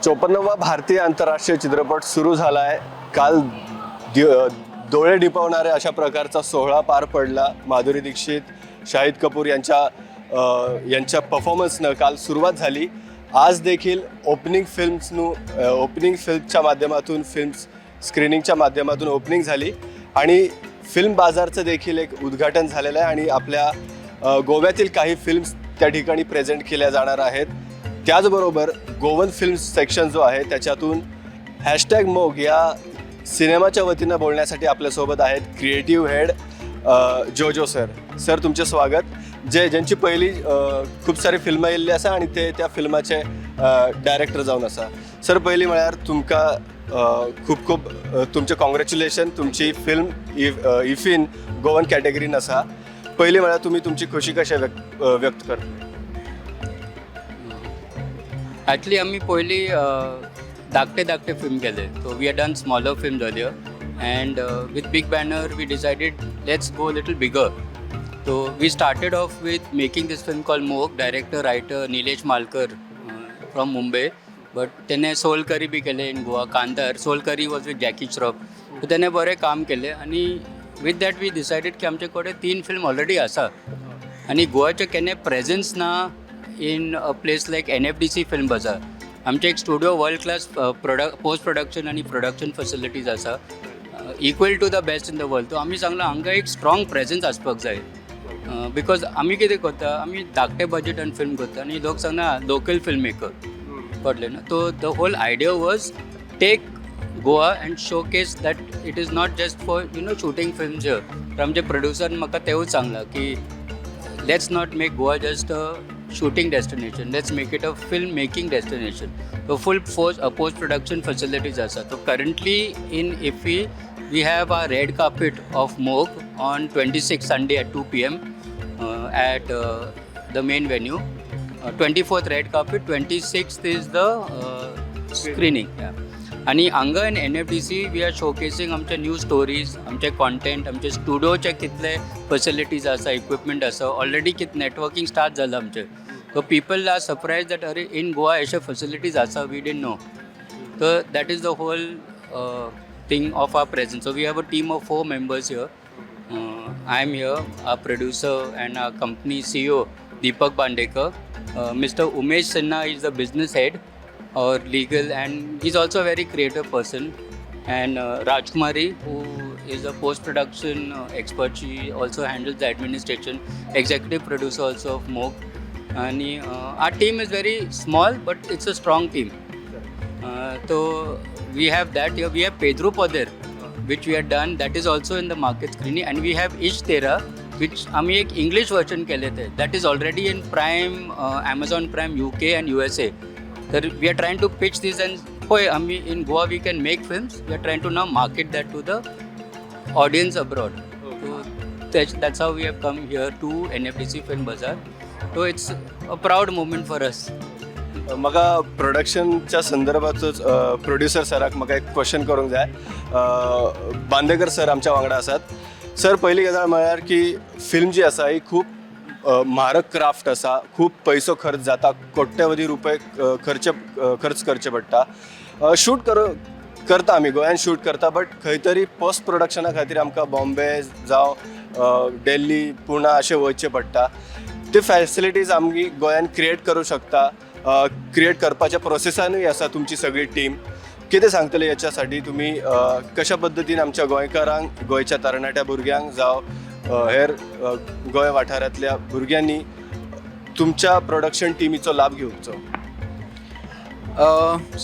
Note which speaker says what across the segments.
Speaker 1: 54वा भारतीय आंतरराष्ट्रीय चित्रपट सुरू झाला आहे. काल डोळे दिपवणारे अशा प्रकारचा सोहळा पार पडला. माधुरी दीक्षित, शाहिद कपूर यांच्या परफॉर्मन्सनं काल सुरुवात झाली. आज देखील ओपनिंग फिल्मच्या माध्यमातून, फिल्म्स स्क्रीनिंगच्या माध्यमातून ओपनिंग झाली आणि फिल्म बाजारचं देखील एक उद्घाटन झालेलं आहे आणि आपल्या गोव्यातील काही फिल्म्स त्या ठिकाणी प्रेझेंट केल्या जाणार आहेत. त्याचबरोबर गोवन फिल्म सेक्शन जो आहे, त्याच्यातून #मोग या सिनेमाच्या वतीनं बोलण्यासाठी आपल्यासोबत आहेत क्रिएटिव्ह हेड जोजो सर. सर, तुमचे स्वागत. जे ज्यांची पहिली खूप सारी फिल्मां येयल्ली आसा आणि ते त्या फिल्माचे डायरेक्टर जावन आसा. सर, पयलीं म्हळ्यार तुमकां खूब खूब तुमचें कॉंग्रेच्युलेशन. तुमची फिल्म इफीन गोवन कॅटेगरीन आसा. पयलीं म्हळ्यार तुमी तुमची खोशी कशें व्यक्त करता?
Speaker 2: ॲक्च्युली आम्ही पयलीं धाकटे धाकटे फिल्म केले. So we had done smaller films earlier and with big banner we decided, let's go little bigger. So we started off with making this film called Mog. Director, writer Nilesh Malkar from Mumbai, but त्याने सोलकरी बी केले in Goa, कांतार. Sol curry was with Jackie Shroff. So त्याने बरें काम केलें आनी with that we decided की आमचे कडेन तीन फिल्म ऑलरेडी आसा आनी गोवाचें केन्नाय प्रेजन्स ना in a place like NFDC Film Bazaar. आमचे एक studio, world class post production आनी प्रोडक्शन फॅसिलिटीज आसा, equal to the best in the world. So आमी सांगलां, हांगा एक स्ट्रॉंग प्रेजन्स आसपाक जाय, because आमी कितें करता, आमी धाकटे बजटान फिल्म करता आनी लोक सांगना लोकल फिल्म मेकर, कळ्ळें न्हू? So the whole idea was take Goa and showcase that it is not just for shooting films here. तर आमचे प्रोड्युसर म्हाका तेवूच सांगलां की let's not make Goa just a shooting destination, let's make it a film making destination. So full force post production facilities आसा. So currently in IFFI we have a red carpet of Mog on 26 Sunday at 2 p.m. At the main venue. 24th red carpet, 26th is the screening. Yeah. आणि हांगा in NFDC we are showcasing आमचे new stories, आमचे content, आमचे स्टुडिओचे कितले facilities आसा, equipment आसा. Already कित networking start जालां आमचें. So people are surprised that अरे, इन गोवा अशे फॅसिलिटीज आसा, we didn't know. So that is the whole thing of our presence. So we have a team of four members here. I am here, our producer and our company CEO Deepak Bandekar. Mr. Umesh Sinha is the business head or legal, and he's also a very creative person. And Rajkumari, who is a post-production expert, she also handles the administration, executive producer also of Mog. And our team is very small, but it's a strong team. So we have that here. We have Pedro Poder, which we have done. That is also in the market screening, and we have Ish Tera, which आम्ही एक English version केले ते. That is already in Prime, Amazon Prime UK and USA. तर we are trying to pitch this and पळय, आमी in Goa we can make films. We are trying to now market that to the audience abroad. So that's how we have come here to NFDC Film Bazaar. So it's a proud moment for us.
Speaker 1: म्हाका प्रोडक्शनच्या संदर्भातच producer सराक म्हाका एक question करूंक जाय. Bandekar sir आमच्या वांगडा आसात. Sir, पयली गजाल म्हळ्यार की फिल्म जी आसा ही खूब म्हारग क्राफ्ट आसा. खूब पयसो खर्च जाता, कोट्यवधी रुपये खर्च करचे पडटा. शूट करता आमी, गोंयान शूट करता, बट खंय तरी पोस्ट प्रोडक्शना खातीर आमकां बॉम्बे जावं दिल्ली, पुणा अशें वचचें पडटा. ते फॅसिलिटीज आमी गोंयान क्रिएट करूं शकता? क्रिएट करपाच्या प्रोसेसानूय आसा तुमची सगळी टीम. कितें सांगतले याच्यासाठी तुमी? कशा पद्दतीन आमच्या गोंयकारांक, गोंयच्या तरणाट्या भुरग्यांक जावं हेर गोंय वाठारांतल्या भुरग्यांनी तुमच्या प्रोडक्शन टिमीचो लाभ घेवचो?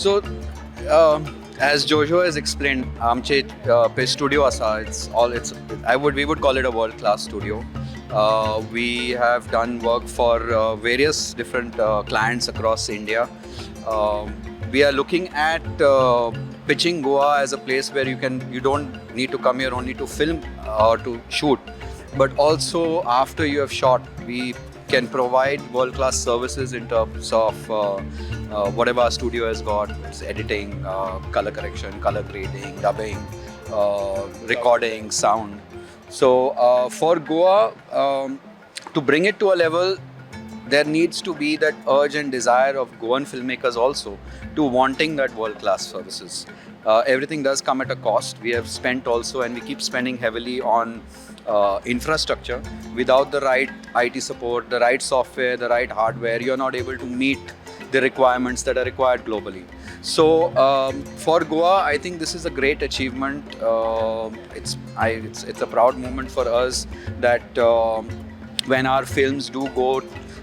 Speaker 3: So, as Jojo has explained, आमचे पे स्टुडिओ आसा. It's all it's I would we would call it a world class studio. We have done work for various different clients across India. We are looking at pitching Goa as a place where you don't need to come here only to film or to shoot, but also after you have shot, we can provide world class services in terms of whatever our studio has got. It's editing, color correction, color grading, dubbing, recording, sound. So for Goa, to bring it to a level There needs to be that urge and desire of Goan filmmakers also to wanting that world class services. Everything does come at a cost. We have spent also, and we keep spending heavily on infrastructure. Without the right IT support, the right software, the right hardware, you're not able to meet the requirements that are required globally. So for Goa, I think this is a great achievement. It's a proud moment for us that when our films do go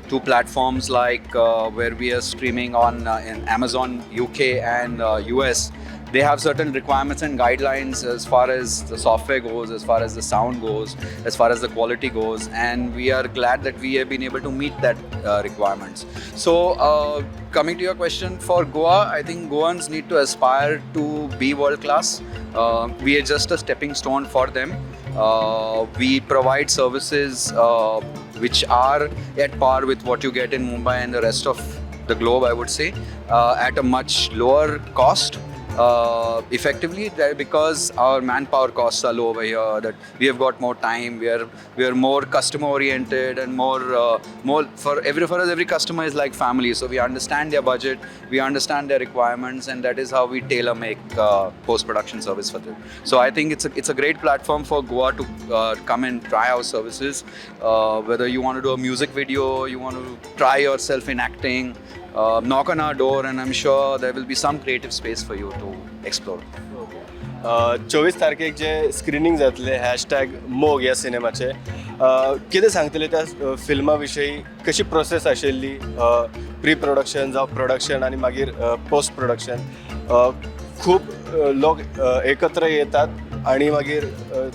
Speaker 3: to platforms like where we are streaming on in Amazon UK and US, they have certain requirements and guidelines as far as the software goes, as far as the sound goes, as far as the quality goes, and we are glad that we have been able to meet that requirements. So, coming to your question, for Goa, I think Goans need to aspire to be world class. We are just a stepping stone for them. We provide services which are at par with what you get in Mumbai and the rest of the globe, I would say, at a much lower cost. Effectively, that because our manpower costs are low over here, that we have got more time, we are more customer oriented and more for us every customer is like family. So we understand their budget, we understand their requirements, and that is how we tailor make post production service for them. So I think it's a great platform for Goa to come and try our services. Whether you want to do a music video, you want to try yourself in acting, knock on our door, and I'm sure there will be some creative space for you to explore.
Speaker 1: 24 तारखेक जे screening जातलें hashtag मोग ह्या सिनेमाचें, कितें सांगतले त्या फिल्मा विशयी? कशी प्रोसेस आशिल्ली, प्री प्रोडक्शन जावं प्रोडक्शन आनी मागीर पोस्ट प्रोडक्शन? खूब लोक एकत्र येतात आनी मागीर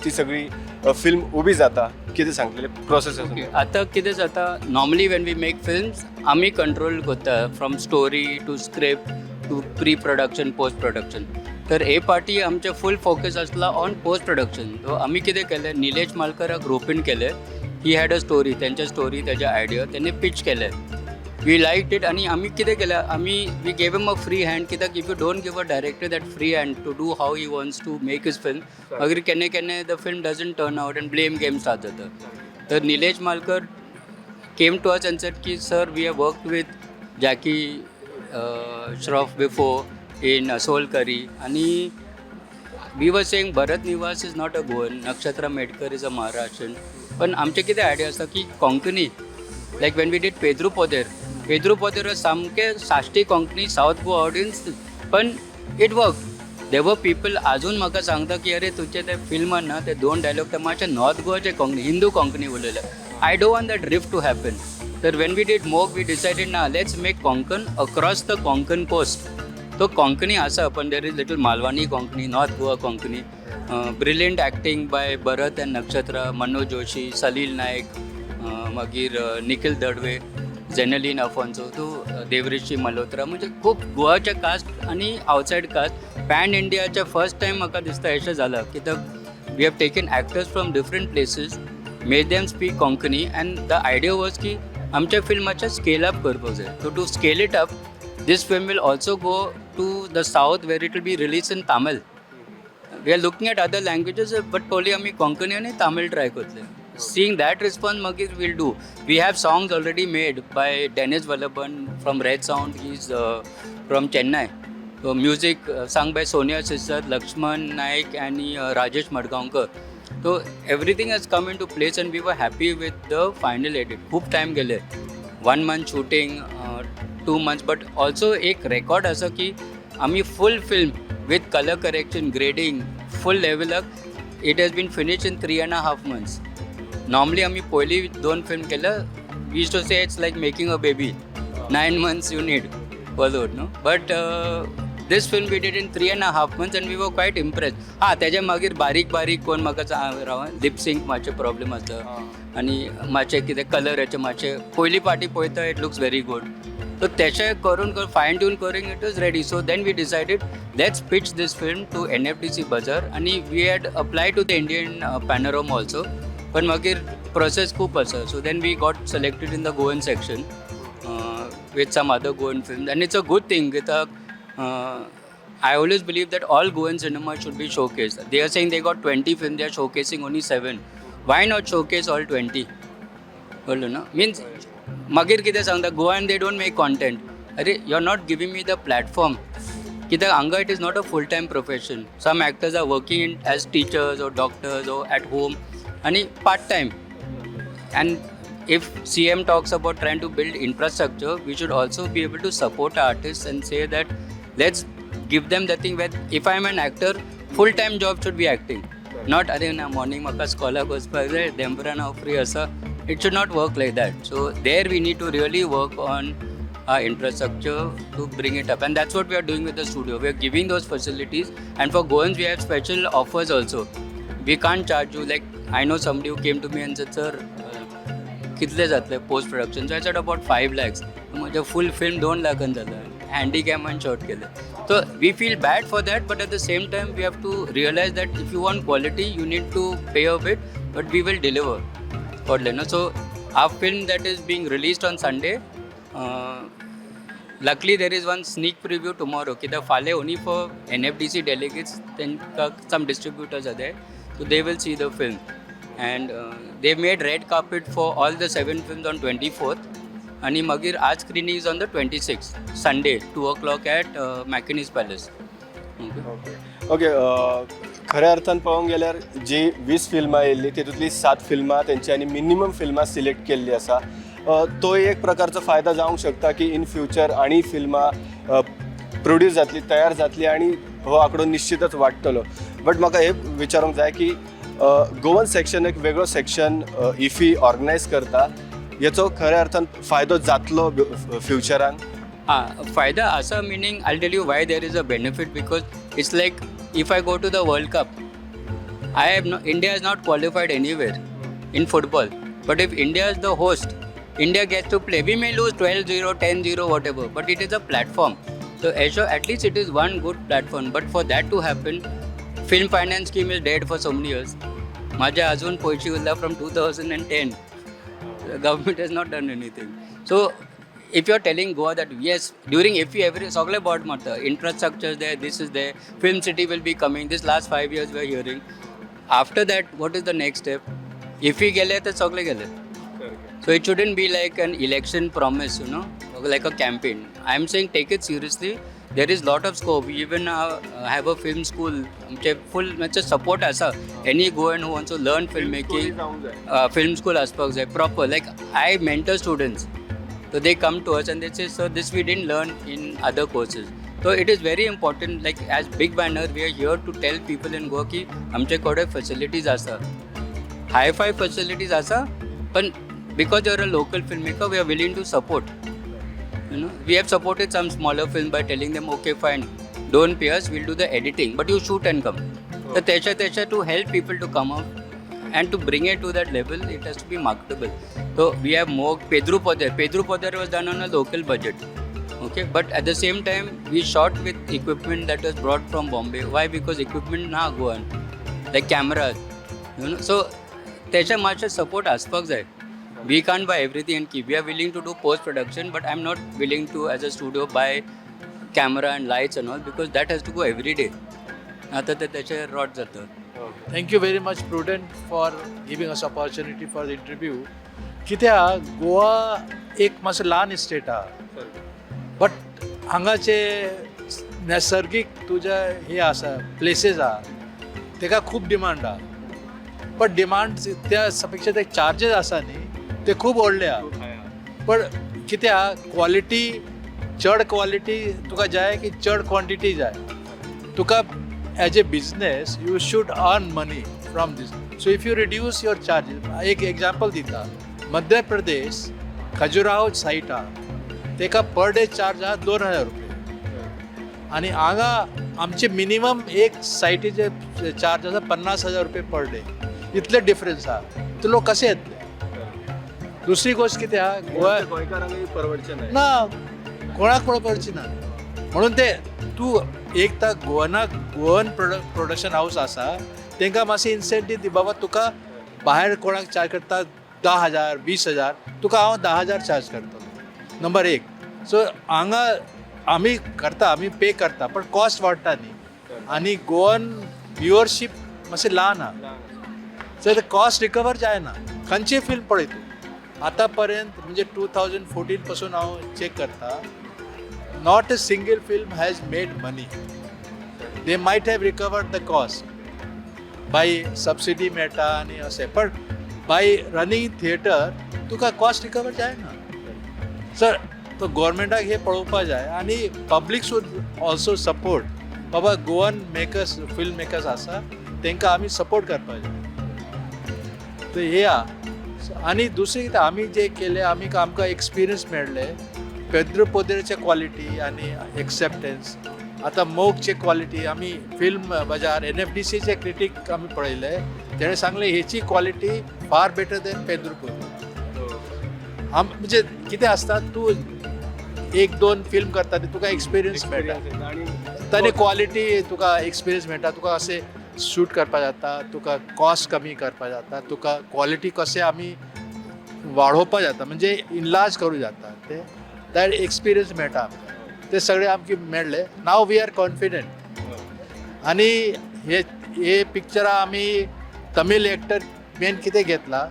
Speaker 1: ती सगळी फिल्म उबी जाता. कितें सांगतले प्रोसेस?
Speaker 2: ओके, आतां कितें जाता, normally when we make films आमी कंट्रोल करता from story to script to pre production, post production. तर हे पाटी आमचें फूल फोकस आसला ऑन पोस्ट प्रोडक्शन. सो आमी कितें केलें, निलेश मालकराक रोपीन केलें. He had a story, तेंच्या स्टोरी, तेजे आयडिया तेणे पिच केले. We like it आनी आमी कितें केलें, आमी we gave him a free hand, कित्याक if you don't give a director that free hand to do how he wants to make his film, मागीर केन्ना केन्ना the film doesn't turn out and blame game start जाता. तर Nilesh Malkar came to us and said की, "Sir, we have worked with Jackie Shroff before in Sol Curry," आणि we were saying Bharat Nivas is not a Goan, Nakshatra Medkar is a Maharashtrian, पण आमचे कितें idea आसा की Konkani, like when we did Pedro Poder, Pedro Poder सामके Sashti Konkani, south Goa audience, पण it work. There were people अजून म्हाका सांगता की अरे, तुमचे ते फिल्मान ना ते दोन डायलॉग ते मातशे नॉर्थ गोवाचे कोंकणी, हिंदू कोंकणी उलयले. I don't want that rift to happen. तर when we did Mog, we decided ना, let's make Konkan across the Konkan coast. तो कोंकणी आसा, पण there is little Malvani Konkani, North Goa Konkani. Brilliant acting by Bharat and Nakshatra, Manoj Joshi, Salil Naik, मागीर निखिल दडवे, जेनलीन अफोन्सो, तू देवऋषी मल्होत्रा, म्हणजे खूब गोवाचे caste आनी आउटसायड कास्ट. पॅन इंडियाचे फर्स्ट टायम म्हाका दिसता अशें जालां, कित्याक we have taken actors from different places, made them speak Konkani, and the idea was की आमच्या फिल्माचें स्केल अप करपाक जाय. So to scale it up, this film will also go to the south, where it will be release in Tamil. We are looking at other languages, but पयलीं आमी कोंकणी आनी Tamil try करतले. Seeing that response, मागीर we'll do. We have songs already made by Dennis Vallabhan from Red Sound. He is from Chennai. So music sung by Sonia Sisar, Lakshman Naik आनी Rajesh Madgaonkar. So everything has come into place and we were happy with the final edit. खूप time गेले, one month shooting, 2 months, but also एक record आसा की आमी full film with color correction, grading, full लेवलाक, it has been finish in 3.5 months. Normally आमी पयलीं दोन film केलं, we used to say it's like making a baby, 9 months you need followed, no? But this film we did in 3.5 months and we were quite impressed. हां, तेज्या मागीर बारीक बारीक कोण म्हाका राव लिपसिंक मातशें प्रॉब्लेम आसता आनी मातशें कितें कलराचें मातशें, पयली पाटी पळयता it looks very good. So तेशें करून करून फायन ट्यून करून it was ready. So then we decided, let's pitch this film to NFDC Bazaar, आनी we had apply to the Indian Panorama also, पण मागीर प्रोसेस खूब आसा. So then we got selected in the Goan section with some other Goan films, and it's a good thing कित्याक I always believe that all Goan cinema should be showcased. They are saying they got 20 films, they are showcasing only 7. Why not showcase all 20? कळ्ळें ना? Means मागीर कितें सांगता, गोवान they don't make content. अरे, you are not giving me the platform, कित्याक हांगा it is not a full time profession. Some actors are working in as teachers or doctors or at home आनी part time. And if CM talks about trying to build infrastructure, we should also be able to support artists and say that let's give them the thing where if I am an actor, full time job should be acting. Not अरे ना morning म्हाका स्कॉलाक वचपाक जाय, देंपरान हांव free आसा. It should not work like that. So there we need to really work on our infrastructure to bring it up, and that's what we are doing with the studio. We are giving those facilities, and for Goans we have special offers also. We can't charge you. Like, I know somebody who came to me and said, "Sir, कितले जातले post production?" So I said about 5 lakhs. म्हजें फूल film 2 लाखान जालें, हँडीकॅमान shot केलें. So we feel bad for that, but at the same time we have to realize that if you want quality, you need to pay a bit, but we will deliver. कळ्ळें न्हू? So our film that is being released on Sunday, luckily there is one sneak preview tomorrow, कित्याक फाल्यां only for NFDC delegates, तांकां some distributors are there, so they will see the film. And they made red carpet for all the seven films on 24th, आणि मागीर आज screening is on the 26th, Sunday, 2 o'clock at McKinney's Palace.
Speaker 1: Okay okay खऱ्या अर्थान पळोवंक गेल्यार जी 20 फिल्मां येयल्ली तितूंतली सात फिल्मां तेंच्यांनी मिनिमम फिल्मां सिलेक्ट केल्ली आसा. तो एक प्रकारचो फायदो जावंक शकता की इन फ्युचर आनी फिल्मां प्रोड्यूस जातली, तयार जातली आनी हो आंकडो निश्चितच वाडटलो. बट म्हाका हें विचारूंक जाय की गोवन सेक्शन एक वेगळो सेक्शन इफी ऑर्गनायज करता, हेचो खऱ्या अर्थान फायदो जातलो फ्युचरान?
Speaker 2: Ah, फायदा आसा, meaning I'll tell you why there is a benefit, because it's like if I go to the World Cup, I have no, India is not qualified anywhere in football. But if India is the host, India gets to play. We may lose 12-0, 10-0, whatever, but it is a platform. So Azure, at least it is one good platform. But for that to happen, film finance scheme is dead for so many years. माझ्या अजून पैसे उरला from 2010. The government has not done anything. So if you're telling Goa that yes, during IFFI every सगळे board मारता, infrastructure is there, this is there, film city will be coming, this last 5 years we are hearing. After that, what is the next step? IFFI गेले तर सगळे गेले. So it shouldn't be like an election promise, like a campaign. I'm saying take it seriously. There is lot of scope. We even have a film school. आमचे full म्हणजे support आसा. Any Goan who wants to learn filmmaking,
Speaker 1: जावंक जाय.
Speaker 2: Film school आसपाक जाय proper. Like, I mentor students, so they come to us and they say, "Sir, this we didn't learn in other courses." So it is very important. Like, as big banner, we are here to tell people in Goa की आमचे कडेन facilities आसा, हाय five facilities आसा, पण because you are a local film maker, we are willing to support. We have supported some smaller film by telling them, "Okay, fine, don't pay us, we'll do the editing, but you shoot and come." तर त्याच्या त्याच्या to help people to come up and to bring it to that level, it has to be marketable. So we have more Pedro Poder. Pedro Poder was done on a local budget. Okay, but at the same time, we shot with equipment that was brought from Bombay. Why? Because equipment ना Goan, like cameras. So त्याच्या मातशें support आसपाक जाय. We can't buy everything and keep. We are willing to do post production, but I'm not willing to, as a studio, buy camera and lights and all, because that has to go every day. आता ते त्याचे rot जातं.
Speaker 4: Thank you very much, Prudent, for giving us opportunity for the interview. कित्याक गोवा एक मातसो ल्हान state आहा, but हांगाचे नैसर्गीक तुजे हे आसा, प्लेसीस आहा, तेका खूब डिमांड आहा. बट डिमांड त्या पेक्षा ते चार्जीस आसा न्ही, ते खूब व्हडले आहा. पण कितें आहा, क्वॉलिटी, चड क्वॉलिटी तुका जाय की चड क्वॉन्टिटी जाय तुका. As a business you should earn money from this. So if you reduce your charges, एक एग्जाम्पल दिता, मध्य प्रदेश खजुराहो सायट आहा, तेका पर डे चार्ज आहा 2000 रुपये आनी हांगा आमचे मिनिमम एक सायटीचे चार्ज आसा 50,000 रुपये पर डे. इतले डिफरन्स आहा. ते लोक कसे येतले? दुसरी गोश्ट कितें आहा, गोवा
Speaker 1: गोंयकारांकय परवडचें नाही.
Speaker 4: ना, कोणाक पळोवपाची ना. म्हणून ते तूं एक तर गोवनाक गोवन प्रोडक्शन हावस आसा, तांकां मातशें इन्सेंटीव दी. बाबा, तुका भायर कोणाक चार्ज करता 10,000, 20,000, तुका हांव 10,000 चार्ज करतलो, नंबर एक. सो हांगा आमी करता, आमी पे करता, पण कॉस्ट वाडटा न्ही आनी गोवन व्युअरशीप मातशें ल्हान आहा. सो ते कॉस्ट रिकवर जायना. खंयची फिल्म पळय तूं. आतां पर्यंत म्हणजे 2014 पासून हांव चॅक करता, not a single film has made money. They might have recovered the cost by subsidy मेळटा आनी अशें, पण बाय रनिंग थिएटर तुका कॉस्ट रिकवर जायना. सर, तो गोवोरमेंटाक हें पळोवपा जाय आनी पब्लीक should also support. बाबा, गोवन मेकर्स, फिल्म मेकर्स आसा, तांकां आमी सपोर्ट करपा जाय. तर हे आहा. आनी दुसरें कितें, आमी जे केलें, आमी आमकां एक्सपिरियन्स मेळ्ळें पेद्रो पोदेराचे क्वॉलिटी आनी एक्सेप्टन्स. आतां मोगचे क्वॉलिटी आमी फिल्म बाजार एनएफडीसीचे क्रिटीक आमी पळयले, तेणें सांगलें हेची quality far better than Pedro Poder. आम म्हणजे कितें आसता, तूं एक दोन फिल्म करता ती तुका एक्सपिरियन्स मेळटा.
Speaker 1: आणि
Speaker 4: ताणी क्वॉलिटी तुका एक्सपिरियन्स मेळटा, तुका अशें शूट करपा जाता, तुका कॉस्ट कमी करपा जाता, तुका क्वॉलिटी कशें आमी वाडोवपा जाता, म्हणजे इनलार्ज करूं जाता. ते that experience मेळटा आमकां, ते सगळे आमकां मेळ्ळे. नाव we are confident. आनी हे हे पिक्चरां आमी तमीळ एक्टर मेन कितें घेतला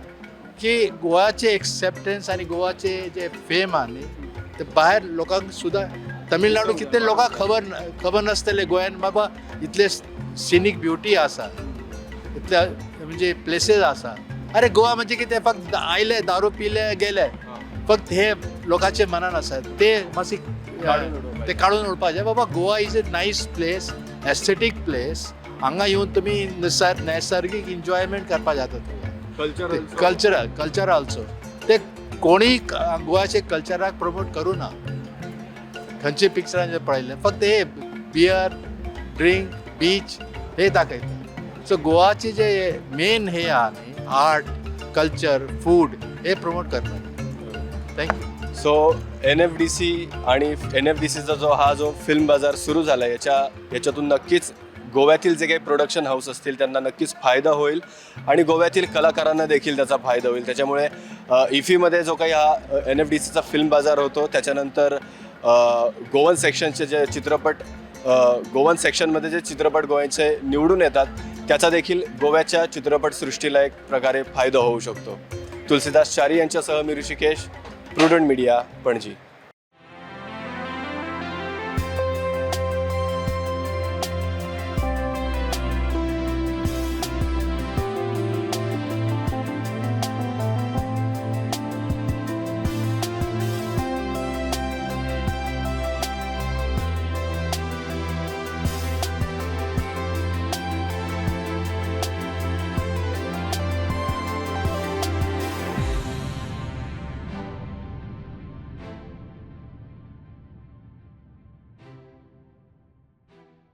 Speaker 4: की गोवाचे एक्सेप्टन्स आनी गोवाचे जे फेम आहा न्ही, ते भायर लोकांक सुद्दां, तमिळनाडू कितले लोकांक खबर नासतले गोंयान बाबा इतले सिनीक ब्युटी आसा, इतले म्हणजे प्लेसीस आसा. अरे, गोवा म्हणजे कितें, फक्त आयले, दारू पिले, गेले, फक्त हे लोकांचे मनान आसा. ते मातशी
Speaker 1: काडून उडोवपाक.
Speaker 4: ते काडून उडोवपाचे. बाबा, Goa is a nice place, aesthetic place. हांगा येवन तुमी नैसर्गीक एन्जॉयमेंट करपाक जाता तुका.
Speaker 1: कल्चरल.
Speaker 4: Culture also. ते कोणी गोवाचे कल्चराक प्रमोट करूं ना. खंयचे पिक्चरान जे पळयलें, फक्त हे बियर, ड्रिंक, बीच हे दाखयता. सो गोवाचे जे मेन हे आहा न्ही, आर्ट, कल्चर, फूड, हे प्रमोट करपाक. Thank you.
Speaker 1: So एनएफडीसी आणि एनएफडीसीचा जो हा जो फिल्म बाजार सुरू झाला, याच्यातून नक्कीच गोव्यातील जे काही प्रोडक्शन हाऊस असतील त्यांना नक्कीच फायदा होईल आणि गोव्यातील कलाकारांना देखील त्याचा फायदा होईल. त्याच्यामुळे इफीमध्ये जो काही हा एनएफडीसीचा फिल्म बाजार होतो, त्याच्यानंतर गोवन सेक्शनचे जे चित्रपट, गोवन सेक्शनमध्ये जे चित्रपट गोव्याचे निवडून येतात, त्याचा देखील गोव्याच्या चित्रपटसृष्टीला एक प्रकारे फायदा होऊ शकतो. तुलसीदास चारी यांच्यासह मी ऋषिकेश, प्रुडंट मीडिया, पणजी.